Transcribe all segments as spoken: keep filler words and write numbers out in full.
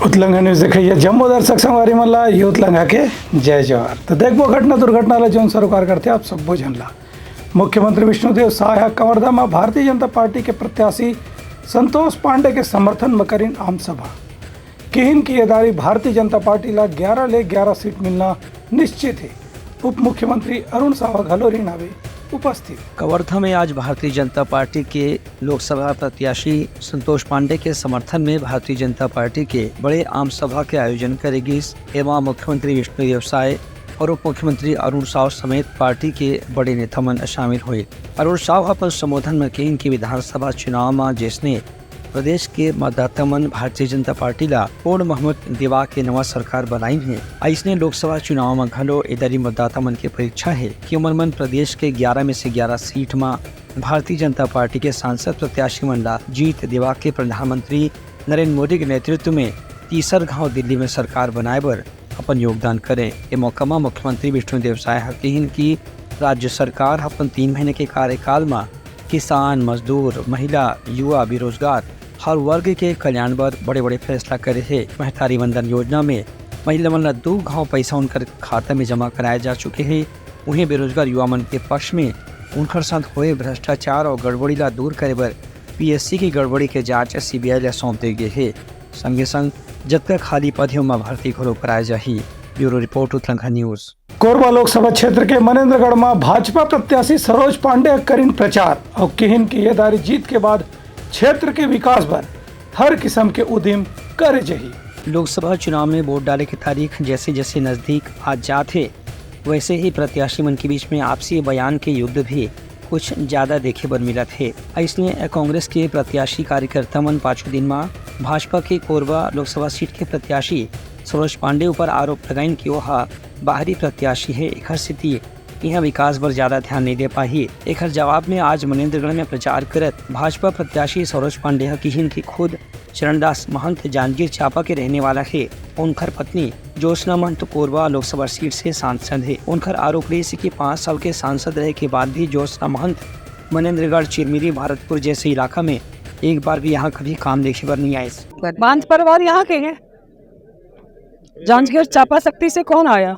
उतलंघा news देखइया जम्मो दर्शक संगवारी मन ला ये उतलंघा के जय जोहार। तो देखबो घटना दुर्घटना ला, जौन सरोकार करथे आप सब्बो झन ला। मुख्यमंत्री विष्णुदेव साय ह कवर्धा म भारतीय जनता पार्टी के प्रत्याशी संतोष पांडे के समर्थन म करिन आम सभा। किहिन कि ये दारी भारतीय जनता पार्टी ला ग्यारह ले ग्यारह सीट मिलना निश्चित हे। उप मुख्यमंत्री अरुण साव घलो रिन हवे उपस्थित। कवर्धा में आज भारतीय जनता पार्टी के लोकसभा प्रत्याशी संतोष पांडे के समर्थन में भारतीय जनता पार्टी के बड़े आम सभा के आयोजन करे गिस। एमा मुख्यमंत्री विष्णुदेव साय और उप मुख्यमंत्री अरुण साव समेत पार्टी के बड़े नेता मन शामिल हुए। अरुण साव अपन संबोधन में कहिन कि विधानसभा चुनाव में जैसने प्रदेश के मतदाता मन भारतीय जनता पार्टी ला पूर्ण बहुमत दिवा के नवा सरकार बनाइन हे, अइसने लोकसभा चुनाव म घलो ए दरी मतदाता मन के परीक्षा हे कि ओमन मन प्रदेश के ग्यारह में से ग्यारह सीट म भारतीय जनता पार्टी के सांसद प्रत्याशी मन ला जीत दिवा के प्रधानमंत्री नरेंद्र मोदी के नेतृत्व में तीसर घाव दिल्ली में सरकार बनाए बर अपन योगदान करें। ए मौका म मुख्यमंत्री विष्णुदेव साय ह किहिन कि राज्य सरकार ह अपन तीन महीने के कार्यकाल म किसान, मजदूर, महिला, युवा, बेरोजगार हर वर्ग के कल्याण बर बड़े-बड़े फैसला करे हे। महतारी वंदन योजना में महिला मन ला दू घाव पैसा उनकर खाता में जमा कराए जा चुके हे। उहें बेरोजगार युवा मन के पक्ष में उनकर साथ होए भ्रष्टाचार और गड़बड़ी ला दूर करे बर पीएससी की गड़बड़ी के जांच सीबीआई ला सौंप दे गे हे। संगे संग जतका खाली पद हे ओमा भर्ती घलो कराए जाही। Bureau report, Utlangha news. Korba Lok Sabha क्षेत्र के मनेंद्रगढ़ म भाजपा प्रत्याशी सरोज पांडे ह करिन प्रचार अउ किहिन कि ये दारी जीत के बाद क्षेत्र के विकास बर हर किसम के उद्यम करे जही। लोकसभा चुनाव में वोट डाले के तारीख जैसे जैसे नजदीक आ जात हे, वैसे ही प्रत्याशी मन के बीच में आपसी बयान के युद्ध भी कुछ ज्यादा देखे बर मिलत हे। अइसने कांग्रेस के प्रत्याशी कार्यकर्ता मन पाछू दिन म भाजपा के कोरबा लोकसभा सीट के प्रत्याशी सरोज पांडे ऊपर आरोप लगाइन कि ओहा बाहरी प्रत्याशी हे, एखर सेती इहां विकास बर ज्यादा ध्यान नइ दे पाही। एखर जवाब में आज मनेंद्रगढ़ में प्रचार करत भाजपा प्रत्याशी सरोज पांडे ह किहिन कि खुद चरणदास महंत जांजगीर चांपा के रहने वाला हे। उनकर पत्नी ज्योत्सना महंत कोरबा लोकसभा सीट से सांसद हे। उनकर आरोप रहिस कि पाँच साल के सांसद रहे के बाद भी ज्योत्सना महंत मनेंद्रगढ़, चिरमिरी, भरतपुर जैसे इलाका में एक बार भी यहाँ कभी काम देखे बर नहीं आइस। बांध परिवार यहाँ के हैं, जांजगीर चांपा सक्ती से कौन आया?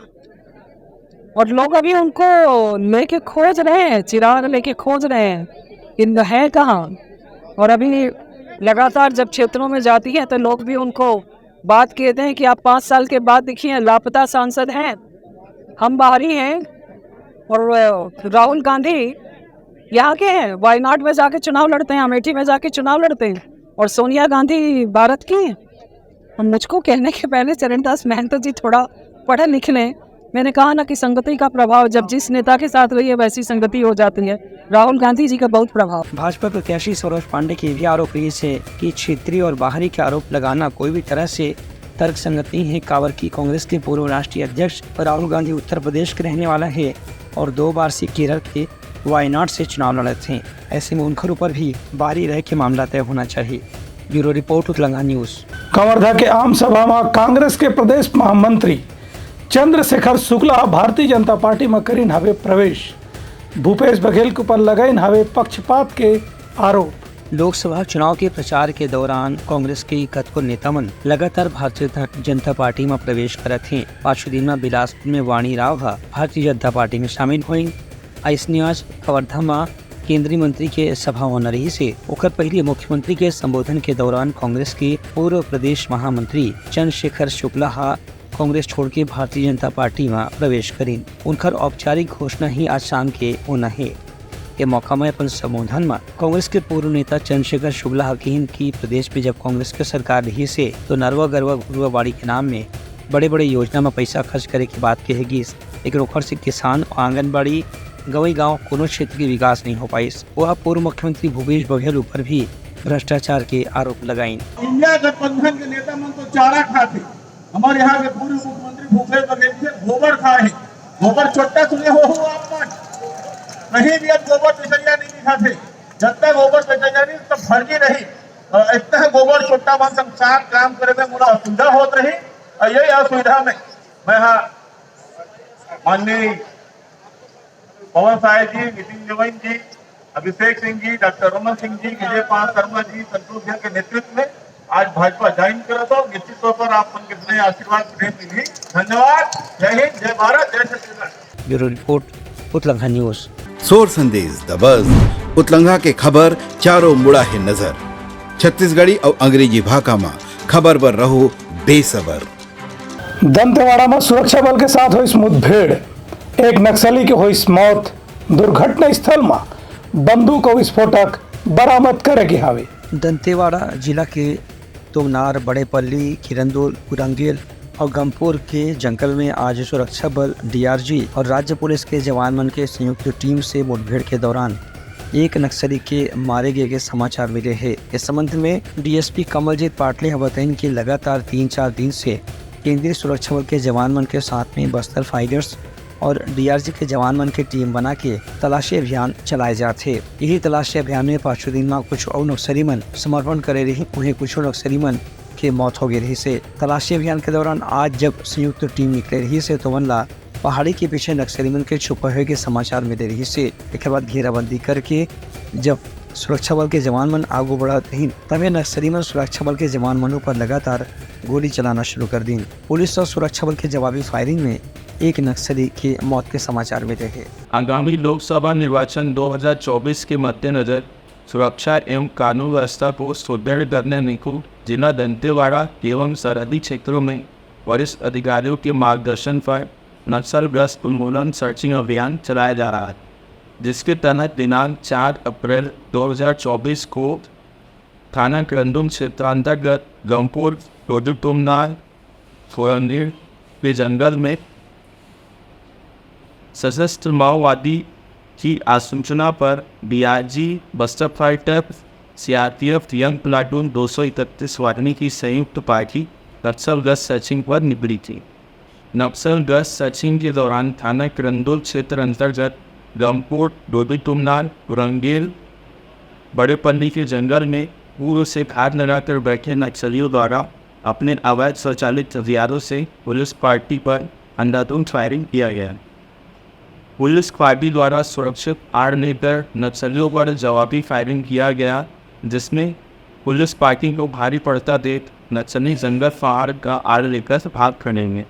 और लोग अभी उनको लेके खोज रहे हैं, चिराग लेके खोज रहे हैं कि है कहाँ। और अभी लगातार जब क्षेत्रों में जाती है तो लोग भी उनको बात कहते हैं कि आप पाँच साल के बाद देखिए, लापता सांसद हैं, हम बाहरी हैं। और अ, राहुल गांधी यहाँ के हैं, वायनाड में जाके चुनाव लड़ते हैं, अमेठी में जाके चुनाव लड़ते हैं, और सोनिया गांधी भारत की हैं। और मुझको कहने के पहले चरणदास महंत जी थोड़ा पढ़े लिखे हैं। मैंने कहा ना कि संगति का प्रभाव, जब जिस नेता के साथ रहिए वैसी संगति हो जाती है। राहुल गांधी जी का बहुत प्रभाव। भाजपा प्रत्याशी सरोज पांडे के भी आरोप रहिस हे कि क्षेत्रीय और बाहरी के आरोप लगाना कोई भी तरह से तर्क संगत नहीं है, काबर कि कांग्रेस के पूर्व राष्ट्रीय अध्यक्ष राहुल गांधी उत्तर प्रदेश के रहने वाला है और दो बार से केरल के वायनाड से चुनाव लड़त हैं। ऐसे में उनकर ऊपर भी बाहरी रहे के मामला तय होना चाहिए। Bureau report, Utlanga news. Kawardha के आम सभा म कांग्रेस के प्रदेश महामंत्री चंद्रशेखर शुक्ला ह भारतीय जनता पार्टी म करिन हवे प्रवेश। भूपेश बघेल के ऊपर लगाइन हवे पक्षपात के आरोप। लोकसभा चुनाव के प्रचार के दौरान कांग्रेस के कतको नेता मन लगातार भारतीय जनता पार्टी म प्रवेश करत हें। पाछू दिन म बिलासपुर में वाणी राव ह भारतीय जनता पार्टी में शामिल होइन। अइसने आज कवर्धा म केंद्रीय मंत्री के सभा होना रहिस हे। ओकर पहले मुख्यमंत्री के संबोधन के दौरान कांग्रेस के पूर्व प्रदेश महामंत्री चंद्रशेखर शुक्ला ह कांग्रेस छोड़ के भारतीय जनता पार्टी म प्रवेश करिन। उनकर औपचारिक घोषणा ही आज शाम के होना हे। ए मौका म अपन संबोधन म कांग्रेस के पूर्व नेता चंद्रशेखर शुक्ला ह किहिन कि प्रदेश में जब कांग्रेस के सरकार रहिस हे, तो नरवा गरवा घुरवा बाड़ी के नाम में बड़े-बड़े योजना म पैसा खर्च करे के बात कहे गिस, लेकिन ओखर से किसान, आंगनबाड़ी, गंवई गांव कोनो क्षेत्र के विकास नहीं हो पाइस। ओह पूर्व मुख्यमंत्री भूपेश बघेल ऊपर भी भ्रष्टाचार के आरोप लगाइन। इंडिया गठबंधन के नेता मन तो चारा खाथे, हमर यहाँ के पूर्व मुख्यमंत्री भूपेश बघेल जी गोबर खाए हे। गोबर चोट्टा सुने हो, हो आप मन? कहीं भी अब गोबर बिचरिया नहीं दिखा थे। जब तक गोबर बिचरिया नहीं, तब फर्जी रही। और इतना गोबर चोट्टा मन संग साथ काम करे में मोला असुविधा होत रही। और यही असुविधा में मैं हाँ माननीय पवन साय जी, नितिन जैन जी, अभिषेक सिंह जी, डॉक्टर रमन सिंह जी, विजय पाल शर्मा जी, संतोष जी के नेतृत्व में आज भाजपा ज्वाइन करत हो। निश्चित पर आप मन के स्नेह आशीर्वाद प्रेम मिली। धन्यवाद। जय हिंद, जय भारत, जय Chhattisgarh. Bureau report, Utlangha news. सोर संदेश दबस, उतलंघा के खबर चारों मुड़ा हे नजर। छत्तीसगढ़ी अउ अंग्रेजी भाखा म खबर बर रहो बेसबर। दंतेवाड़ा में सुरक्षा बल के साथ होइस मुठभेड़, एक नक्सली के होइस मौत। दुर्घटना स्थल में बंदूक अउ विस्फोटक बरामद करे गे हावे। दंतेवाड़ा जिला के तोमनार, बड़ेपल्ली, किरंदुल, उरंगेल और गमपुर के जंगल में आज सुरक्षा बल, डीआरजी और राज्य पुलिस के जवान मन के संयुक्त टीम से मुठभेड़ के दौरान एक नक्सली के मारे गए के समाचार मिले हे। इस संबंध में डीएसपी कमलजीत पाटले ह बताइन कि लगातार तीन चार दिन से केंद्रीय सुरक्षा बल के जवान मन के साथ में बस्तर फाइटर्स और डीआरजी के जवान मन के टीम बना के तलाशी अभियान चलाए जात हे। यही तलाशी अभियान में पांचों दिन में कुछ अउ नक्सली मन समर्पण करे रही, उहें कुछ नक्सली मन के मौत हो गई रही से। तलाशी अभियान के दौरान आज जब संयुक्त टीम निकले रही से, तो मन ला पहाड़ी के पीछे नक्सली मन के छुपे हुए के समाचार मिले रही से। एक बाद घेराबंदी करके जब सुरक्षा बल के जवान मन आगू बढ़त रहिन, तबे नक्सली मन सुरक्षा बल के जवान मन ऊपर लगातार गोली चलाना शुरू कर दीन। पुलिस और सुरक्षा बल के जवाबी फायरिंग में एक नक्सली के मौत के समाचार मिले हैं। आगामी लोकसभा निर्वाचन दो हज़ार चौबीस के मद्देनजर सुरक्षा एवं कानून व्यवस्था को सुदृढ़ करने हेतु जिला दंतेवाड़ा एवं सरहदी क्षेत्रों में वरिष्ठ अधिकारियों के मार्गदर्शन पर नक्सलग्रस्त उन्मूलन सर्चिंग अभियान चलाया जा रहा है, जिसके तहत दिनांक चार अप्रैल दो हज़ार चौबीस को थाना किरंदुल क्षेत्रांतर्गत गमपुर, टोडुटुमनार, फोरंगीर के जंगल में सशस्त्र माओवादी की आसूचना पर DRG, buster fighter, CRPF young platoon दो सौ इकतीस वाहिनी की संयुक्त पार्टी नक्सलग्रस्त सर्चिंग पर निकली थी। नक्सलग्रस्त सर्चिंग के दौरान थाना किरंदुल क्षेत्र अंतर्गत गमपुर, डोडीतुमनार, रंगेल, बड़ेपल्ली के जंगल में पूर्व से घात लगाकर बैठे नक्सलियों द्वारा अपने अवैध स्वचालित हथियारों से पुलिस पार्टी पर अंधाधुंध फायरिंग किया गया। पुलिस पार्टी द्वारा सुरक्षित आड़ लेकर नक्सलियों पर जवाबी फायरिंग किया गया, जिसमें पुलिस पार्टी को भारी पड़ता देख नक्सली जंगल पहाड़ का आड़ लेकर भाग खड़े हुए।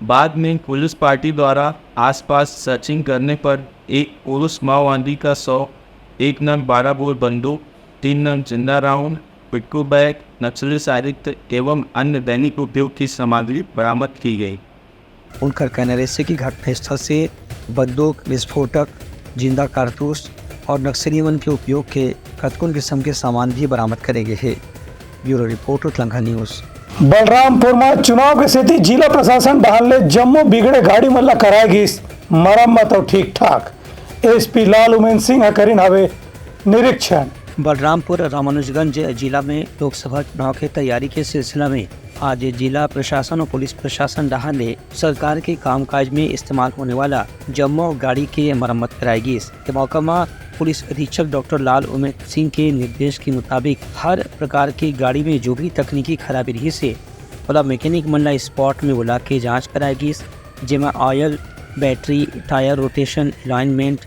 बाद में पुलिस पार्टी द्वारा आसपास सर्चिंग करने पर एक पुरुष माओवादी का शव, एक नग बारह बोर बंदूक, तीन नग जिंदा राउंड, पिट्ठू बैग, नक्सली साहित्य एवं अन्य दैनिक उपयोग की सामग्री बरामद की गई। उनकर कहना रहिसे कि घटनास्थल से बंदूक, विस्फोटक, जिंदा कारतूस और नक्सली मन के उपयोग के कतकुन किस्म के सामान भी बरामद करे गे हे। Bureau report, Utlangha news. Balrampur में चुनाव के सेती जिला प्रशासन डहार ले जम्मो बिगड़े गाड़ी मन ला कराए गिस मरम्मत अउ ठीक ठाक। एसपी लाल उमेंद सिंह ह करिन हवे निरीक्षण। बलरामपुर रामानुजगंज जिला में लोकसभा चुनाव के तैयारी के सिलसिला में आज जिला प्रशासन और पुलिस प्रशासन डहार ले सरकार के कामकाज में इस्तेमाल होने वाला जम्मो गाड़ी के मरम्मत कराए गिस। ये मौका में पुलिस अधीक्षक डॉक्टर लाल उमेंद सिंह के निर्देश के मुताबिक हर प्रकार के गाड़ी में जो भी तकनीकी खराबी रहिसे, ओला मैकेनिक मन ला स्पॉट में बुला के जांच कराए गिस, जेमा oil, battery, tyre rotation, alignment,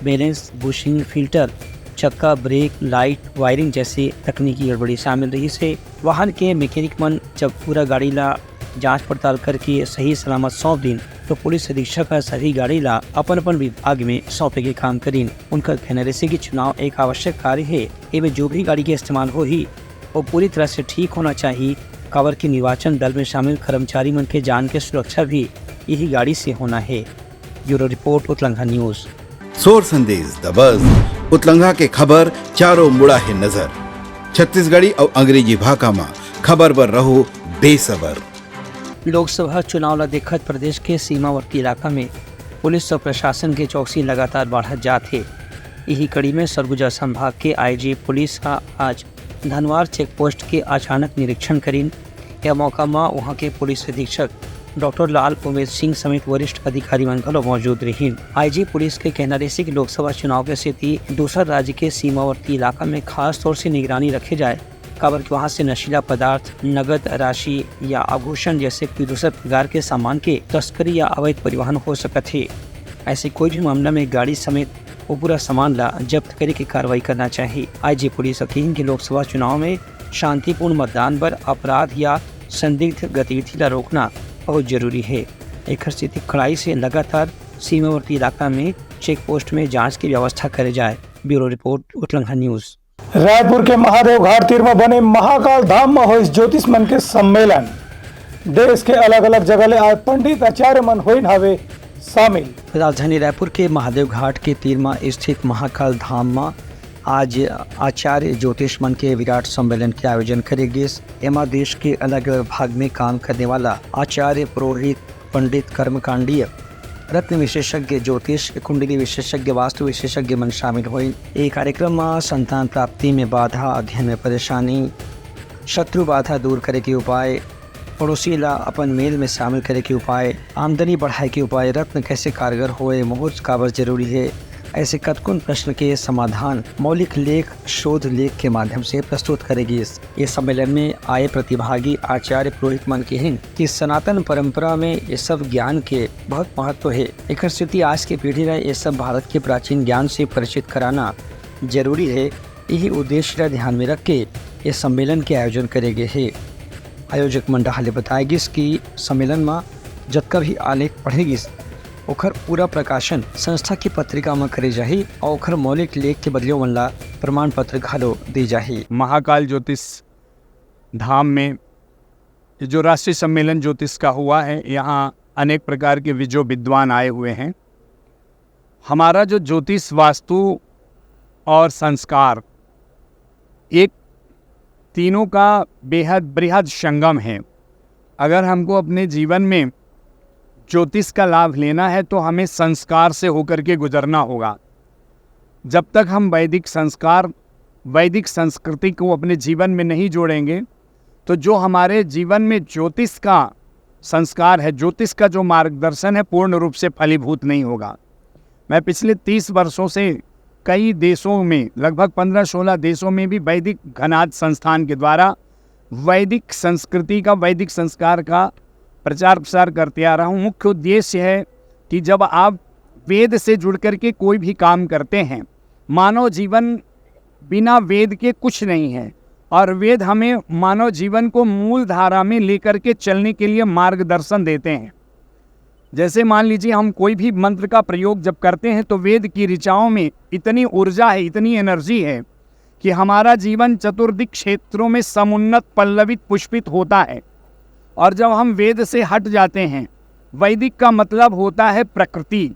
balance, bushing, filter, चक्का, ब्रेक, लाइट, वायरिंग जैसे तकनीकी गड़बड़ी शामिल रहिसे। वाहन के मैकेनिक मन जब पूरा गाड़ी ला जांच पड़ताल करके सही सलामत सौंप दिन, तो पुलिस अधीक्षक ह सभी गाड़ी ला अपन अपन विभाग में सौंपे के काम करिन। उनकर कहना रहिसे कि चुनाव एक आवश्यक कार्य हे, एमे जो भी गाड़ी के इस्तेमाल होही, वो पूरी तरह से ठीक होना चाहिए, काबर कि निर्वाचन दल में शामिल कर्मचारी मन के जान के सुरक्षा भी यही गाड़ी से होना हे। Bureau report, Utlangha news. सोर संदेश दबस, उतलंघा के खबर चारों मुड़ा हे नजर। छत्तीसगढ़ी अउ अंग्रेजी भाखा म खबर बर रहो बेसबर। लोकसभा चुनाव ला देखत प्रदेश के सीमावर्ती इलाका में पुलिस और प्रशासन के चौकसी लगातार बढ़त जात हे। यही कड़ी में सरगुजा संभाग के आईजी पुलिस ह आज धनवार चेकपोस्ट के अचानक निरीक्षण करिन। यह मौका म उहां के पुलिस अधीक्षक डॉक्टर लाल उमेद सिंह समेत वरिष्ठ अधिकारी मन घलो मौजूद रहिन। आईजी पुलिस के कहना रहिसे कि लोकसभा चुनाव के सेती दूसर राज्य के सीमावर्ती इलाका में खास तौर से निगरानी रखे जाए, काबर कि वहां से नशीला पदार्थ, नगद राशि या आभूषण जैसे कोई दूसर प्रकार के सामान के तस्करी या अवैध परिवहन हो सकत हे। ऐसे कोई भी मामला में गाड़ी समेत वो पूरा सामान ला जब्त करे के कार्रवाई करना चाहिए। आईजी पुलिस ह कहिन कि लोकसभा चुनाव में शांतिपूर्ण मतदान बर अपराध या संदिग्ध गतिविधि ला रोकना बहुत जरूरी हे। एखर सेती कड़ाई से लगातार सीमावर्ती इलाका में चेक पोस्ट में जांच के व्यवस्था करे जाए। Bureau report, Utlangha news. Raipur के महादेव घाट तीर म बने महाकाल धाम म होइस ज्योतिष मन के सम्मेलन। देश के अलग-अलग जगह ले आए पंडित आचार्य मन होइन हावे शामिल। राजधानी रायपुर के महादेव घाट के तीर म स्थित महाकाल धाम म आज आचार्य ज्योतिष मन के विराट सम्मेलन के आयोजन करे गिस। एमा देश के अलग-अलग भाग में काम करने वाला आचार्य, पुरोहित, पंडित, कर्मकांडीय, रत्न विशेषज्ञ, ज्योतिष, कुंडली विशेषज्ञ, वास्तु विशेषज्ञ मन शामिल होइन। ए कार्यक्रम म संतान प्राप्ति में बाधा, अध्ययन में परेशानी, शत्रु बाधा दूर करे के उपाय, पड़ोसी ला अपन मेल में शामिल करे के उपाय, आमदनी बढ़ाए के उपाय, रत्न कैसे कारगर होए, मुहूर्त काबर जरूरी हे, ऐसे कतकोन प्रश्न के समाधान मौलिक लेख, शोध लेख के माध्यम से प्रस्तुत करे गिस। ये सम्मेलन में आए प्रतिभागी आचार्य पुरोहित मन किहिन कि सनातन परंपरा में ये सब ज्ञान के बहुत महत्व हे। एकर सेती आज के पीढ़ी ला ये सब भारत के प्राचीन ज्ञान से परिचित कराना जरूरी हे। यही उद्देश्य ला ध्यान में रख के ये सम्मेलन के आयोजन करे गे हे। आयोजक मन डहार ले बताए गिस कि सम्मेलन म जतका भी आलेख पढ़े गिस, ओखर पूरा प्रकाशन संस्था की पत्रिका म करे जाही अउ ओखर मौलिक लेख के बदलियों मन ला प्रमाण पत्र घलो दे जाही। महाकाल ज्योतिष धाम में ये जो राष्ट्रीय सम्मेलन ज्योतिष का हुआ है, यहाँ अनेक प्रकार के विजो विद्वान आए हुए हैं। हमारा जो ज्योतिष, वास्तु और संस्कार, एक तीनों का बेहद बृहद संगम है। अगर हमको अपने जीवन में ज्योतिष का लाभ लेना है, तो हमें संस्कार से होकर के गुजरना होगा। जब तक हम वैदिक संस्कार, वैदिक संस्कृति को अपने जीवन में नहीं जोड़ेंगे, तो जो हमारे जीवन में ज्योतिष का संस्कार है, ज्योतिष का जो मार्गदर्शन है, पूर्ण रूप से फलीभूत नहीं होगा। मैं पिछले तीस वर्षों से कई देशों में, लगभग पन्द्रह सोलह देशों में भी वैदिक घनाद संस्थान के द्वारा वैदिक संस्कृति का, वैदिक संस्कार का प्रचार प्रसार करते आ रहा हूँ। मुख्य उद्देश्य है कि जब आप वेद से जुड़ करके कोई भी काम करते हैं, मानव जीवन बिना वेद के कुछ नहीं है, और वेद हमें मानव जीवन को मूल धारा में लेकर के चलने के लिए मार्गदर्शन देते हैं। जैसे मान लीजिए, हम कोई भी मंत्र का प्रयोग जब करते हैं, तो वेद की ऋचाओं में इतनी ऊर्जा है, इतनी एनर्जी है कि हमारा जीवन चतुर्दिक क्षेत्रों में समुन्नत, पल्लवित, पुष्पित होता है। और जब हम वेद से हट जाते हैं, वैदिक का मतलब होता है प्रकृति,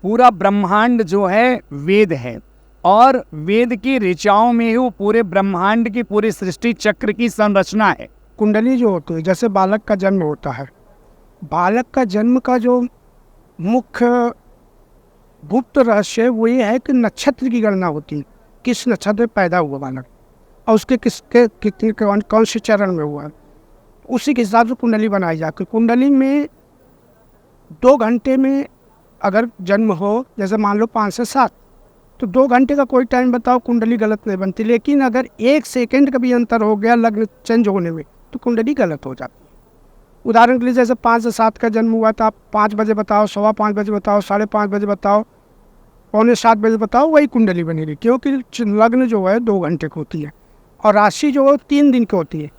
पूरा ब्रह्मांड जो है, वेद है, और वेद की ऋचाओं में ही वो पूरे ब्रह्मांड की, पूरी सृष्टि चक्र की संरचना है। कुंडली जो होती है, जैसे बालक का जन्म होता है, बालक का जन्म का जो मुख्य गुप्त रहस्य है, वो ये है कि नक्षत्र की गणना होती है, किस नक्षत्र में पैदा हुआ बालक और उसके किसके, कितने, कौन, कौन से चरण में हुआ, उसी के हिसाब से कुंडली बनाई जाती है। कुंडली में दो घंटे में अगर जन्म हो, जैसे मान लो पाँच से सात, तो दो घंटे का कोई टाइम बताओ, कुंडली गलत नहीं बनती। लेकिन अगर एक सेकंड का भी अंतर हो गया लग्न चेंज होने में, तो कुंडली गलत हो जाती है। उदाहरण के लिए, जैसे पाँच से सात का जन्म हुआ, तो आप पाँच बजे बताओ, सवा पाँच बजे बताओ, साढ़े पाँच बजे बताओ, पौने सात बजे बताओ, वही कुंडली बनेगी, क्योंकि च-, लग्न जो है, दो घंटे की होती है, और राशि जो है, तीन दिन की होती है।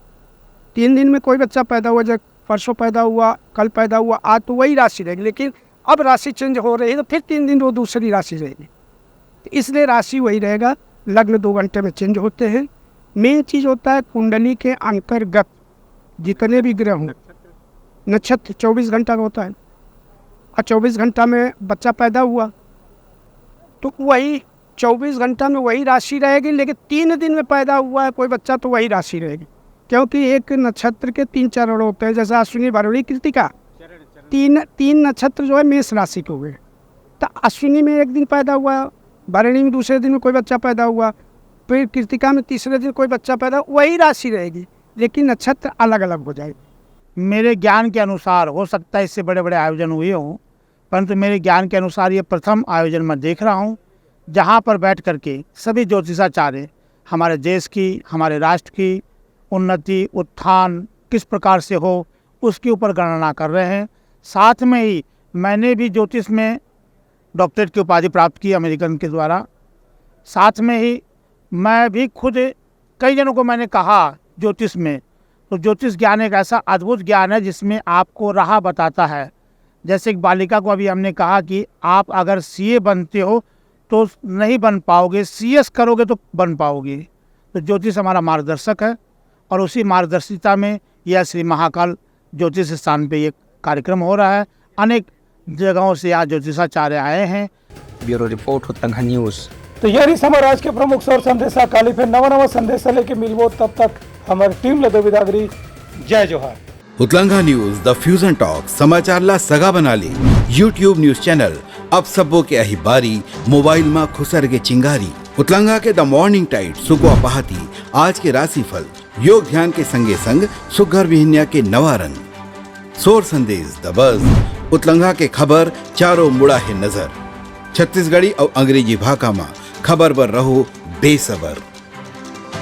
तीन दिन में कोई बच्चा पैदा हुआ, जब परसों पैदा हुआ, कल पैदा हुआ, आज, तो वही राशि रहेगी। लेकिन अब राशि चेंज हो रही है, तो फिर तीन दिन वो दूसरी राशि रहेगी। तो इसलिए राशि वही रहेगा, लग्न दो घंटे में चेंज होते हैं। मेन चीज़ होता है, कुंडली के अंतर्गत जितने भी ग्रह हों, नक्षत्र चौबीस घंटा का होता है, और चौबीस घंटा में बच्चा पैदा हुआ, तो वही चौबीस घंटा में वही राशि रहेगी। लेकिन तीन दिन में पैदा हुआ है कोई बच्चा, तो वही राशि रहेगी, क्योंकि एक नक्षत्र के तीन चरण होते हैं, जैसे अश्विनी, भरणी, कृतिका। तीन, तीन नक्षत्र जो है, मेष राशि के हुए। तो अश्विनी में एक दिन पैदा हुआ, भरणी में दूसरे दिन में कोई बच्चा पैदा हुआ, फिर कृतिका में तीसरे दिन कोई बच्चा पैदा, वही राशि रहेगी, लेकिन नक्षत्र अलग अलग हो जाएगी। मेरे ज्ञान के अनुसार, हो सकता है इससे बड़े बड़े आयोजन हुए हों, परंतु मेरे ज्ञान के अनुसार ये प्रथम आयोजन मैं देख रहा हूँ, जहाँ पर बैठ करके सभी ज्योतिषाचार्य हमारे देश की, हमारे राष्ट्र की उन्नति, उत्थान किस प्रकार से हो, उसके ऊपर गणना कर रहे हैं। साथ में ही मैंने भी ज्योतिष में डॉक्टरेट की उपाधि प्राप्त की अमेरिकन के द्वारा। साथ में ही मैं भी खुद, कई जनों को मैंने कहा ज्योतिष में, तो ज्योतिष ज्ञान एक ऐसा अद्भुत ज्ञान है जिसमें आपको राह बताता है। जैसे एक बालिका को अभी हमने कहा कि आप अगर सीए बनते हो तो नहीं बन पाओगे, सीएस करोगे तो बन पाओगे। तो ज्योतिष हमारा मार्गदर्शक है और उसी मार्गदर्शिता में यह श्री महाकाल ज्योतिष स्थान पे ये कार्यक्रम हो रहा है। अनेक जगहों से यहाँ ज्योतिषाचार्य आए हैं। Bureau report, Utlangha news. तो ये रहिस हमर आज के प्रमुख सौर संदेशा। काली फिर नवा नवा संदेशा लेके मिलबो, तब तक हमर टीम ल दो बिदागरी। जय जोहार। उतलंघा न्यूज, द फ्यूजन टॉक, समाचार ला सगा बना ले। YouTube न्यूज चैनल, अब सबो के आही बारी, मोबाइल मा खुसर के चिंगारी। उतलंघा के द मॉर्निंग टाइड, सुकवा पहाती, आज के राशिफल, योग ध्यान के संगे संग सुग्घर बिहनिया के नवा रंग। सोर संदेश, द बज, उतलंघा के खबर, चारों मुड़ा हे नजर। छत्तीसगढ़ी अउ अंग्रेजी भाखा मा खबर बर रहो बेसबर।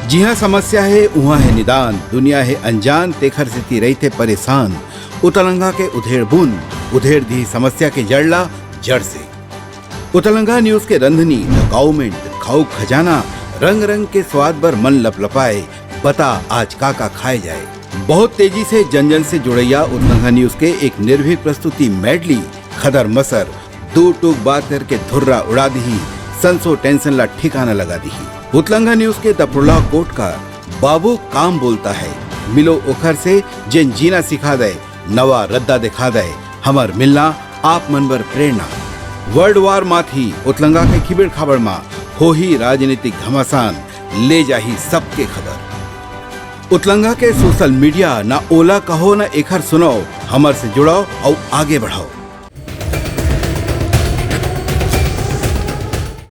जिहाँ समस्या हे, उहाँ हे निदान, दुनिया हे अनजान, तेखर सेती रहिथे परेशान। उतलंघा के उधेड़ बुन, उधेड़ दिही समस्या के जड़ ला जड़ से। उतलंघा न्यूज के रंधनी, द काउमेंट, खाऊ खजाना, रंग रंग के स्वाद बर मन लपलपाए, बता आज का का खाए जाए। बहुत तेजी से जन जन से जुड़ैया उतलंघा न्यूज के एक निर्भीक प्रस्तुति मेडली, खदर मसर, दू टूक बात करके धुर्रा उड़ा दिही, संसो टेंशन ला ठिकाना लगा दिही। उतलंघा न्यूज के दपड़ुला कोटकार, बाबू काम बोलता है, मिलो ओखर से जेन जीना सिखा दे, नवा रद्दा दिखा दे, हमर मिलना आप मन बर प्रेरणा। वर्ल्ड वार माथी उतलंघा के खिबेड़ खाबड़ मा होही राजनीतिक घमासान, ले जाही सबके खबर। उतलंघा के सोशल मीडिया, ना ओला कहो ना एखर सुनाओ, हमर से जुड़ाओ अउ आगे बढ़ाओ।